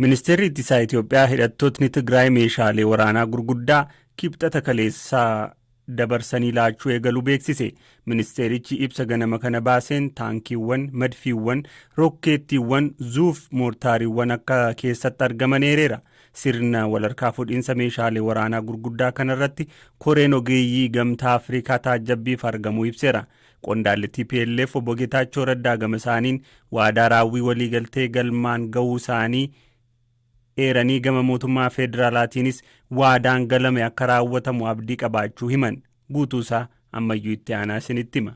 Ministeerri ittisaa Itoophiyaa hidhattootni Tigraay meeshaalee waraanaa gurguddaa Kibxata kaleessaa dabarsanii laachuu eegaluu beeksise. Ministeerichi ibsa ganama kana baaseen taankiiwwan, madfiiwwan, rokkeettiiwwan, zuuf moortaariiwwan akka keessatti argaman eereera. Sirna walharkaa fuudhinsa meeshaalee waraanaa gurguddaa kanarratti koreen ogeeyyii Gamtaa Afrikaa taajjabbiif argamuu ibseera. Qondaalli TPLF obbo Geetaachoo Raddaa gama isaaniin waadaa raawwii waliigaltee galmaan ga'uu isaanii eeranii gama mootummaa federaalaatiinis waadaan galame akka raawwatamu abdii qabaachuu himan. Guutuusaa ammayyuu itti aanaa isinitti hima.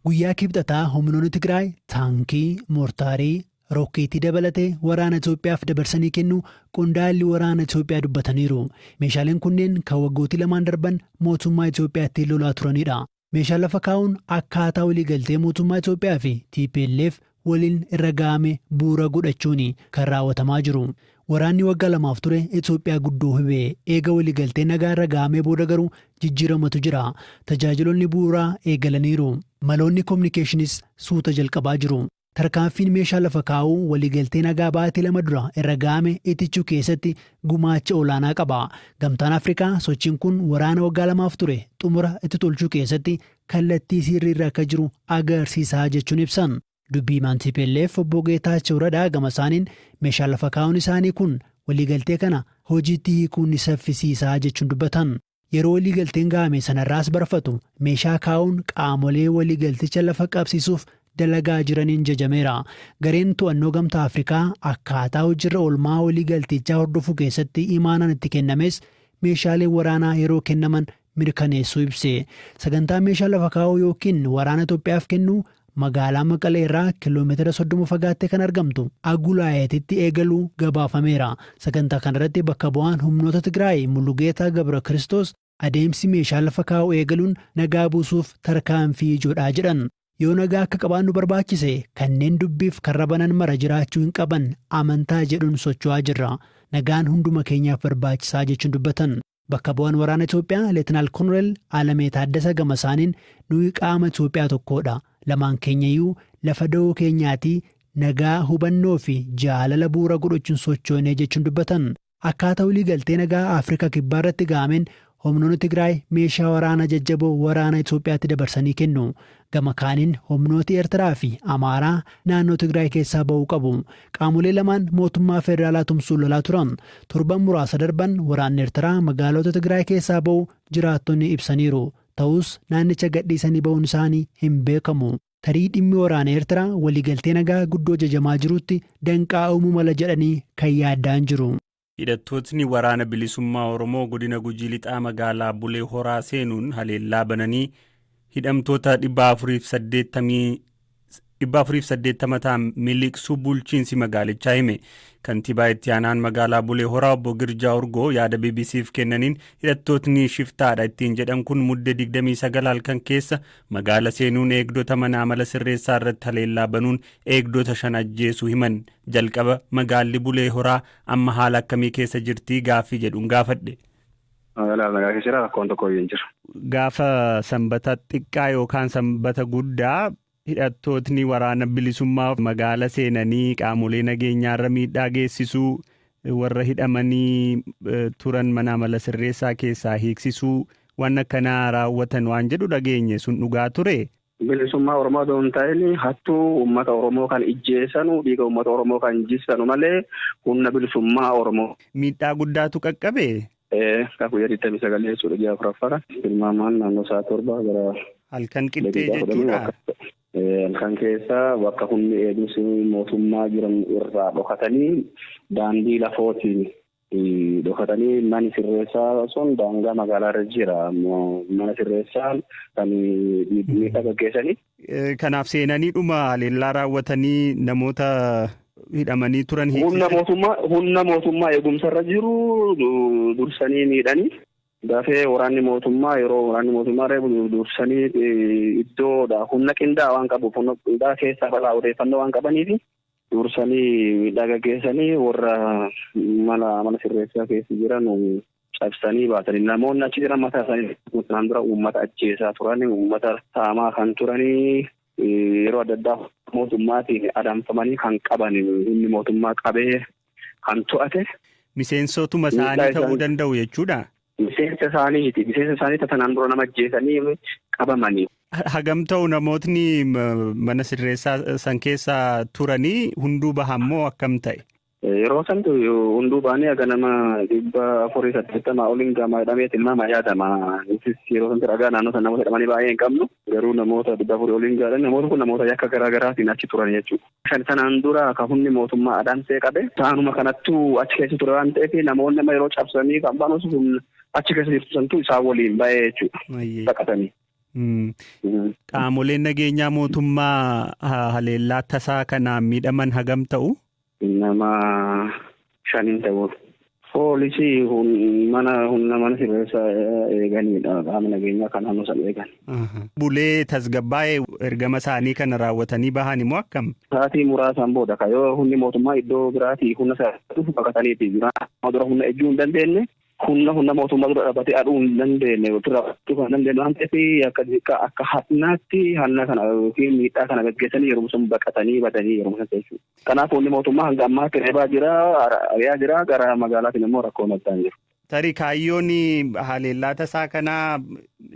Guyyaa Kibxataa humnoonni Tigraay taankii, moortaarii, rokkeettii dabalatee waraana Itoophiyaaf dabarsanii kennuu qondaalli waraana Itoophiyaa dubbataniiru. Meeshaaleen kunneen kan waggootii lamaan darban mootummaa Itoophiyaatti lolaa turanidha. Meeshaa lafa kaa'uun akkaataa waliigaltee mootummaa Itoophiyaa fi TPLF waliin irra ga'ame bu'uura godhachuun kan raawwatamaa jiru. Waraanni waggaa lamaaf ture Itoophiyaa guddoo hubee eega waliigaltee nagaa irra ga'amee booda garuu jijjiiramatu jira. Tajaajiloonni bu'uuraa eegalaniiru. Maloonni koominikeeshiniis suuta jalqabaa jiru. Tarkaanfiin meeshaa lafa kaa'uu waliigaltee nagaa baatii 2 dura irra ga'ame itichuu keessatti gumaacha olaanaa qaba. Gamtaan Afrikaa sochiin kun waraana waggaa lamaaf ture xumura itti tolchuu keessatti kallattii sirrii irra akka jiru agarsiisaa jechuun ibsan. Dubbii himaan TPLF obbo Geetaachoo Raddaa gama isaaniin meeshaa lafa kaa'uun isaanii kun waliigaltee kana hojiitti hiikuun ni saffisiisaa jechuun dubbatan. Yeroo waliigalteen ga'ame sanarraas barfatu meeshaa kaa'uun qaamolee waliigalticha lafa qabsiisuuf dalagaa jiraniin jajameera. Gareen to'annoo Gamtaa Afrikaa akkaataa hojiirra oolmaa waliigaltichaa hordofuu keessatti imaanaan itti kennames meeshaaleen waraanaa yeroo kennaman mirkaneessuu ibse. Sagantaa meeshaa lafa kaa'uu yookiin waraana Itoophiyaaf kennuu magaalaa Maqalee irraa kiiloomeetira 30 fagaattee kan argamtu Agulaayetitti eegaluu gabaafameera. Sagantaa kanarratti bakka bu'aan humnoota Tigraay Mulugeetaa Gabra Kiristoos adeemsi meeshaa lafa kaa'uu eegaluun nagaa buusuuf tarkaanfii ijoodhaa jedhan. Yoo nagaa akka qabaannu barbaachise kanneen dubbiif karra banan mara jiraachuu hin qaban amantaa jedhuun socho'aa jirra. Nagaan hunduma keenyaaf barbaachisaa jechuun dubbatan. Bakka bu'aan waraana Itoophiyaa Leetinaal Koloneel Alamee Taaddasa gama isaaniin nuyi qaama Itoophiyaa tokkodha. Lamaan keenyayyuu lafa da'oo keenyaatii nagaa hubannoo fi jaalala bu'uura godhachuun sochoonee jechuun dubbatan. Akkaataa waliigaltee nagaa Afrikaa kibbaa irratti ga'ameen humnoonni Tigraay meeshaa waraanaa jajjaboo waraana Itoophiyaatti dabarsanii kennu. Gama kaaniin humnooti Eertiraa fi Amaaraa naannoo Tigraay keessaa ba'uu qabu. Qaamolee lamaan mootummaa federaalaa tumsuun lolaa turan. Torban muraasa darban waraanni Eertiraa magaalota Tigraay keessaa ba'uu jiraattonni ibsaniiru. Ta'us naannicha gadhiisanii ba'uun isaanii hin beekamu. Tarii dhimmi waraana Eertiraa waliigaltee nagaa guddoo jajamaa jirutti danqaa uumuu mala jedhanii kan yaaddaan jiru. Hidhattootni waraana bilisummaa Oromoo godina Gujii Lixaa magaalaa Bulee Horaa seenuun haleellaa bananii hidhamtoota 480 ta'an miliqsuu bulchiinsi magaalichaa hime. Kantiibaa itti aanaan magaalaa Bulee Horaa obbo Girjaa Urgoo yaada BBCf kennaniin hidhattootni shiftaadha ittiin jedhan kun mudde 29 halkan keessa magaala seenuun eegdota mana amala sirreessaa irratti haleellaa banuun eegdota 5 ajjeesuu himan. Jalqaba magaalli Bulee Horaa amma haala akkamii keessa jirtii gaaffii jedhuun gaafadhe. Magaalaa nagaa keessa jira, rakkoon tokko hin jiru. Gaafa sanbata xiqqaa yookaan sanbata guddaa hidhattootni waraana bilisummaa magaala seenanii qaamolee nageenyaarra miidhaa geessisuu warra hidhamanii turan mana amala sirreessaa keessaa hiiksisuu waan akkanaa raawwatan waan jedhu dhageenye sun dhugaa ture. Bilisummaa Oromoo osoo hin ta'in hattuu uummata Oromoo kan ijjeessanu dhiiga uummata Oromoo kan jissanu malee humna bilisummaa Oromoo. Miidhaa guddaatu qaqqabe. Guyyaa 29 jechuudha ji'a afuraffaadha. Tilmaamaan naannoo sa'a 7 gara halkan qixxee jechuudha. Halkan keessa bakka humni eegumsi mootummaa jiran irraa dhokatanii daandii lafootiin dhokatanii manni sirreessaa sun daangaa magaalaa irra jira. Mana sirreessaa kan miidhaa gaggeessanii. Kanaaf seenanii dhuma haleellaa raawwatanii namoota hidhamanii turan Humna mootummaa eegumsarra jiru dursanii miidhanii. Gaafa waraanni mootummaa yeroo waraanni mootummaa reebu dursanii iddoodha humna qindaa'aa waan qabuuf humna qindaa'aa keessaa balaa odeeffannoo waan qabaniif dursanii miidhaa gaggeessanii warra mana sirreessaa keessa jiran cabsanii baasanii namoonni achi jiran mataa isaanii kanaan dura uummata ajjeesaa turan uummata saamaa kan turanii yeroo adda addaa mootummaatiin adamfamanii kan qaban humni mootummaa qabee kan to'ate. Miseensotuma isaanii ta'uu danda'u jechuudha. Miseensa isaaniiti. Miseensa isaanii tanaan dura nama ajjeesanii qabamanii. Hagam ta'u namootni mana sirreessaa san keessa turanii hunduu bahan moo akkam ta'e? Yeroo santu hunduu ba'anii haga nama 480 oliin gama jedhamee tilmaama yaadama. Nutis yeroo sanatti ragaa naannoo sana namoota hidhamanii baay'ee hin qabnu. Garuu namoota 400 oliin gaadhan namoota kun namoota yakka garaa garaatiin achi turan jechuudha. Shan sanaan dura kan humni mootummaa adamsee qabe saanuma kanattuu achi keessa ture waan ta'eef namoonni amma yeroo cabsanii kan ba'an sun achi keessa jirtu santu isaan waliin ba'ee jechuudha. Baqatanii. Qaamoleen nageenyaa mootummaa haleellaa tasaa kanaan miidhaman hagam ta'u? Nama shaniin ta'u. Poolisii mana humna mana sirreessaa eeganidha. Qaama nageenyaa kan naannoo sana eegan. Bulee tasgabbaa'ee ergama isaanii kana raawwatanii bahan immoo akkam? Sa'aatii muraasaan booda yoo humni mootummaa iddoo biraatii humna isaa dhufu baqataniiti. Dura humna ejjuu hin dandeenye. Humna mootummaa dura dhaabbatee aduu hin dandeenye ofirraa kan dandeenye waan ta'eef akka hannaatti hanna kana yookiin miidhaa kana gaggeessanii yeroo sun baqatanii badanii yeroo sun jechuudha. Kanaaf humni mootummaa hanga ammaatti reebaa jira, ari'aa jira, gara magaalaatiin immoo rakkoon addaan jiru. Tarii kaayyoon haleellaa tasaa kanaa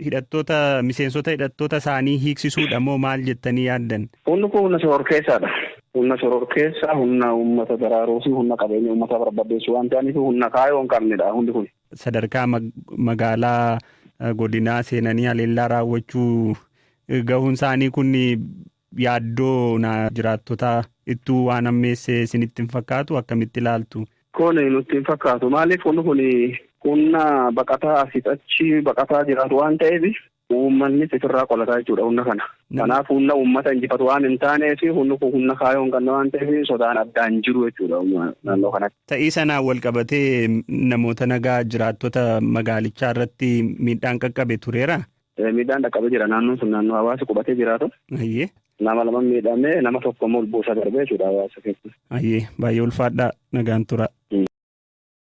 hidhattoota miseensota hidhattoota isaanii hiiksisuudha moo maal jettanii yaaddan? Humni kun humna shororkeessaadha. Humna shororkeessaa, humna uummata daraaruu fi humna qabeenya uummata barbadeessu waan ta'aniif humna kaayyoo hin qabnedha hundi kun. Sadarkaa magaalaa godinaa seenanii haleellaa raawwachuu gahuun isaanii kun yaaddoo jiraattota ittuu waan ammeesse isinitti hin fakkaatu akkamitti ilaaltu? Kun nutti hin fakkaatu. Maaliif humni kun humna baqataa asiif achi baqataa jiraatu waan ta'eef uummannis ofirraa qolataa jechuudha humna kana. Kanaaf humna uummata injifatu waan hin taaneef humni kun humna kaayyoo hin qabne waan ta'eef sodaan addaan jiru jechuudha naannoo kanatti. Ta'ii sanaan wal qabatee namoota nagaa jiraattota magaalichaa irratti miidhaan qaqqabe tureera? Miidhaan qaqqabee jira. Naannoon sun naannoo hawaasi qubatee jiraatu. Nama lama miidhamee nama tokko immoo lubbuusaa darbee jechuudha hawaasa keessa. Baay'ee ulfaadhaa nagaan tura.